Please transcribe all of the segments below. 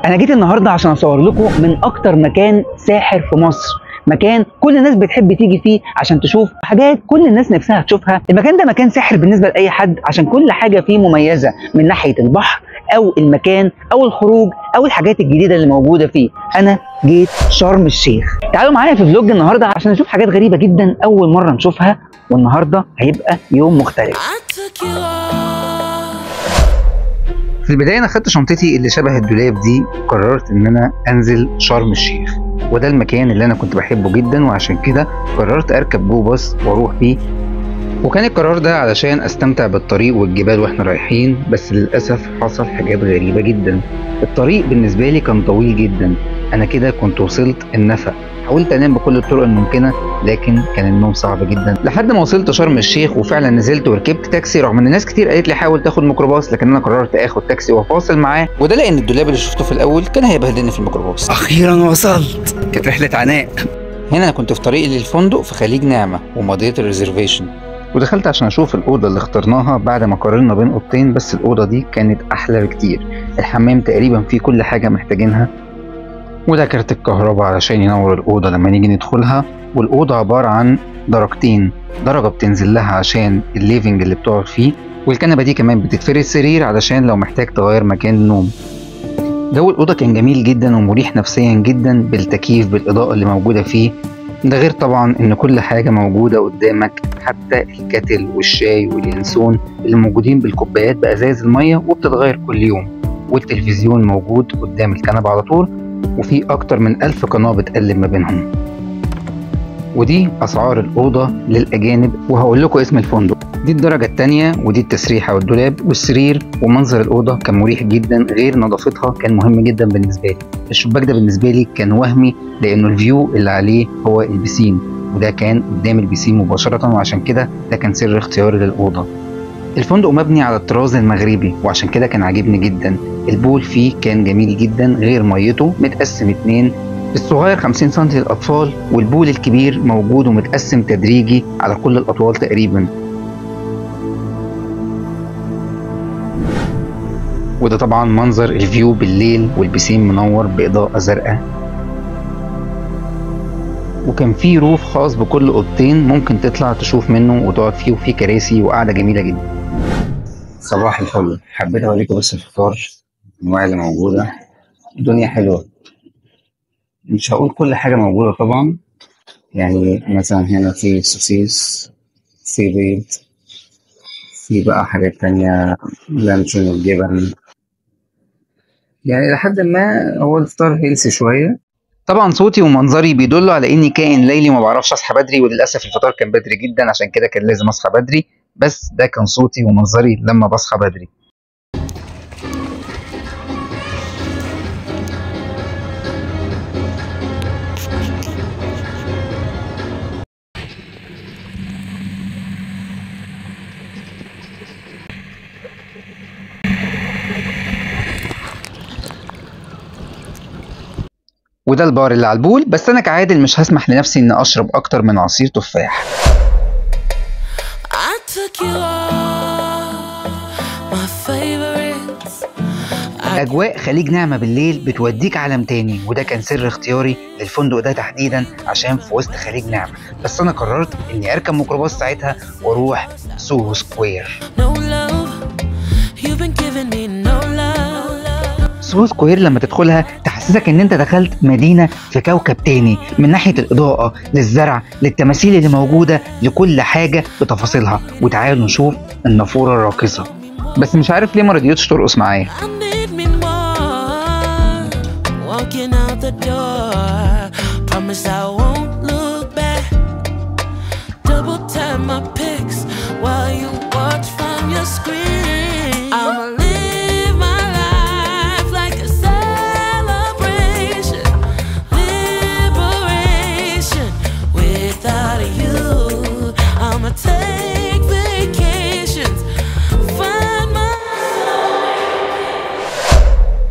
انا جيت النهارده عشان اصور لكم من اكتر مكان ساحر في مصر، مكان كل الناس بتحب تيجي فيه عشان تشوف حاجات كل الناس نفسها تشوفها. المكان ده مكان ساحر بالنسبة لاي حد عشان كل حاجة فيه مميزة من ناحية البحر او المكان او الخروج او الحاجات الجديدة اللي موجودة فيه. انا جيت شرم الشيخ، تعالوا معايا في vlog النهارده عشان نشوف حاجات غريبة جدا اول مرة نشوفها، والنهارده هيبقى يوم مختلف. في البداية انا خدت شنطتي اللي شبه الدولاب دي وقررت ان انا انزل شرم الشيخ، وده المكان اللي انا كنت بحبه جدا، وعشان كده قررت اركب Go Bus واروح فيه. وكان القرار ده علشان استمتع بالطريق والجبال واحنا رايحين، بس للاسف حصل حاجات غريبة جدا. الطريق بالنسبة لي كان طويل جدا، انا كده كنت وصلت النفق، حاولت انام بكل الطرق الممكنة لكن كان النوم صعب جدا لحد ما وصلت شرم الشيخ. وفعلا نزلت وركبت تاكسي، رغم ان ناس كتير قالت لي حاول تاخد ميكروباص، لكن انا قررت اخد تاكسي وافاصل معاه، وده لان الدولاب اللي شفته في الاول كان هيبهدلني في الميكروباص. اخيرا وصلت، كانت رحله عناء. هنا انا كنت في طريقي للفندق في خليج نعمه ومضيت ال reservation، ودخلت عشان اشوف الاوضة اللي اخترناها بعد ما قارنا بين اوضتين، بس الاوضة دي كانت احلى بكتير. الحمام تقريبا فيه كل حاجة محتاجينها، وده كارت الكهرباء علشان ينور الأوضة لما نيجي ندخلها. والأوضة عبارة عن درجتين، درجة بتنزل لها عشان ال living اللي بتقعد فيه، والكنبة دي كمان بتتفرد سرير علشان لو محتاج تغير مكان النوم. جو الأوضة كان جميل جدا ومريح نفسيا جدا بالتكييف بالإضاءة اللي موجودة فيه، ده غير طبعا إن كل حاجة موجودة قدامك، حتى ال kettle والشاي واليانسون اللي موجودين بالكوبايات بأزايز المية وبتتغير كل يوم، والتلفزيون موجود قدام الكنبة على طول، وفي أكتر من 1000 قناة بتقلب ما بينهم. ودي أسعار الأوضة للأجانب، وهقول لكم اسم الفندق. دي الدرجة التانية، ودي التسريحة والدولاب والسرير، ومنظر الأوضة كان مريح جدا، غير نظافتها كان مهم جدا بالنسبة لي. الشباك ده بالنسبة لي كان وهمي لأنه ال view اللي عليه هو البسين، وده كان قدام البسين مباشرة، وعشان كده ده كان سر اختياري للأوضة. الفندق مبني على الطراز المغربي وعشان كده كان عاجبني جدا. ال pool فيه كان جميل جدا، غير ميته متقسم 2، الصغير 50 سم للأطفال، وال pool الكبير موجود ومتقسم تدريجي على كل الأطوال تقريبا. وده طبعا منظر ال view بالليل والبسين منور بإضاءة زرقاء. وكان فيه roof خاص بكل اوضتين ممكن تطلع تشوف منه وتقعد فيه، وفيه كراسي وقعده جميلة جدا. صباح الفل، حبيت اوريكم بس الفطار الانواع اللي موجودة. الدنيا حلوة، مش هقول كل حاجة موجودة طبعا، يعني مثلا هنا في سوسيس، في بيض، في بقى حاجات تانية، لانشون والجبن، يعني لحد ما هو الفطار healthy شوية. طبعا صوتي ومنظري بيدلوا على اني كائن ليلي وما بعرفش اصحى بدري، وللاسف الفطار كان بدري جدا عشان كده كان لازم اصحى بدري، بس ده كان صوتي ومنظري لما بصحى بدري. وده البار اللي على ال pool، بس انا كعادل مش هسمح لنفسي ان اشرب اكتر من عصير تفاح. اجواء خليج نعمة بالليل بتوديك عالم تاني، وده كان سر اختياري للفندق ده تحديدا عشان في وسط خليج نعمة. بس انا قررت اني اركب ميكروباص ساعتها واروح سوهو سكوير. سوهو سكوير لما تدخلها تحسسك ان انت دخلت مدينة في كوكب تاني، من ناحية الإضاءة للزرع للتماثيل اللي موجودة لكل حاجة بتفاصيلها. وتعالوا نشوف النافورة الراقصة، بس مش عارف ليه ما رضيتش ترقص معايا.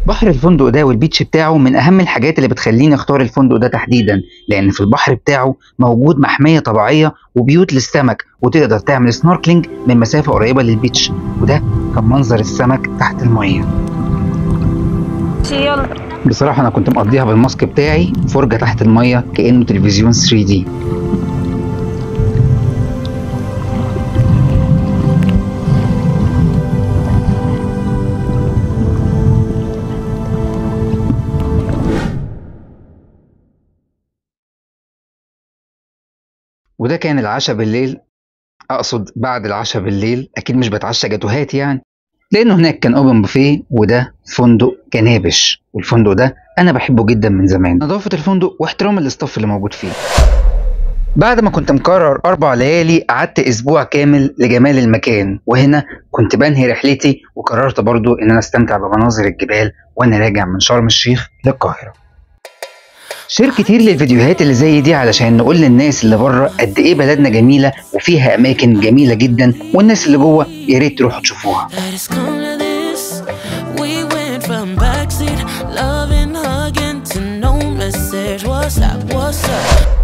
بحر الفندق ده وال beach بتاعه من اهم الحاجات اللي بتخليني اختار الفندق ده تحديدا، لان في البحر بتاعه موجود محمية طبيعية وبيوت للسمك، وتقدر تعمل snorkeling من مسافة قريبة لل beach، وده كان منظر السمك تحت المية. يلا. بصراحة انا كنت مقضيها بال mask بتاعي فرجه تحت المية كانه تلفزيون 3D. وده كان العشاء بالليل، اقصد بعد العشاء بالليل، اكيد مش بتعشى جاتوهات يعني، لانه هناك كان open buffet. وده فندق كنابش، والفندق ده انا بحبه جدا من زمان، نظافة الفندق واحترام ال staff اللي موجود فيه. بعد ما كنت مقرر 4 ليالي قعدت اسبوع كامل لجمال المكان، وهنا كنت بنهي رحلتي، وقررت برضو ان انا استمتع بمناظر الجبال وانا راجع من شرم الشيخ للقاهره. share كتير للفيديوهات اللي زي دي علشان نقول للناس اللي بره قد ايه بلدنا جميلة وفيها اماكن جميلة جدا، والناس اللي جوه يا ريت تروحوا تشوفوها. What's up? What's up?